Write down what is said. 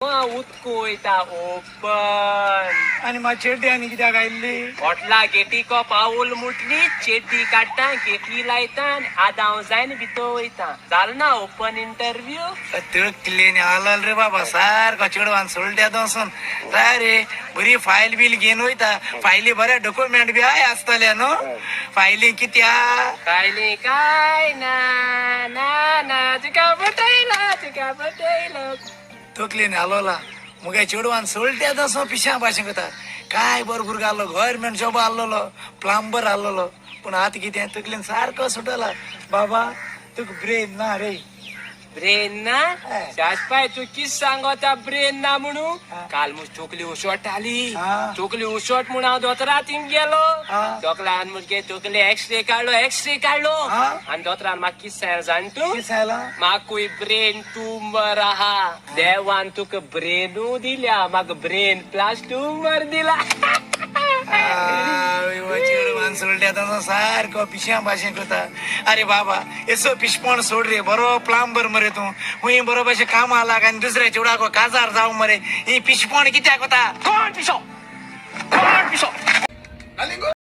उदक वयता ओपन. आनी म्हाका चेड्डी आनी कित्याक आयिल्ली? होटला गेटीको पावल मुटली, चेड्डी काडटा, गेटी लायता आनी आदाव जायन भितर वयता. जाल ना ओपन इंटरव्यू? तिळकिल्ले आलल रे बाबा, सारको चेडवान सोलट्या वचून रे बरी फायल बील घेवन वयता. फायली बरे डॉक्युमेंट बी I आसतले न्हू. फायली कित्या? कायली काय ना ना ना, तुका फटयला, तुका फटयलो. तकलेन हालोला मुगे चेडवान सोलट्या तसो पिश्या भाशेन करता. काय बरो भुरगो आहलो, गव्हर्मेंट जॉब आहलोलो, प्लंबर आहलोलो, पूण आतां कितें तकलेन सारको सुटला. बाबा, तुका ब्रेन ना रे. ब्रेन ना? हय. शाशपाय, तूं कित सांगता ब्रेन ना म्हणू? हा. काल मुज तकली उसोट आली. हा. तकली उसोट म्हूण हांव दोतोरा थिंग गेलो. हा. दोतोरान मुगे तकली एक्सरे काडलो, एक्सरे काडलो. हा. आनी दोतोरान म्हाका कित सांगलें जाण तूं? कितें सांगलां? म्हाकूय ब्रेन ट्यूमर आहा. देवान तुका ब्रेनू दिल्या, म्हाका ब्रेन प्लस ट्यूमर दिला. चेडवान सोडल्या तसो सारको पिश्या भाशेन करता. अरे बाबा, येसो पिशपण सोड रे. बरो प्लंबर मरे तूं, हुंय बरो भाशेन कामा लाग आनी दुसऱ्या चेडवाक काजार जावं मरे. ही पिशपण कित्याक वता? कोण पिशो? कोण पिशो? Alingo.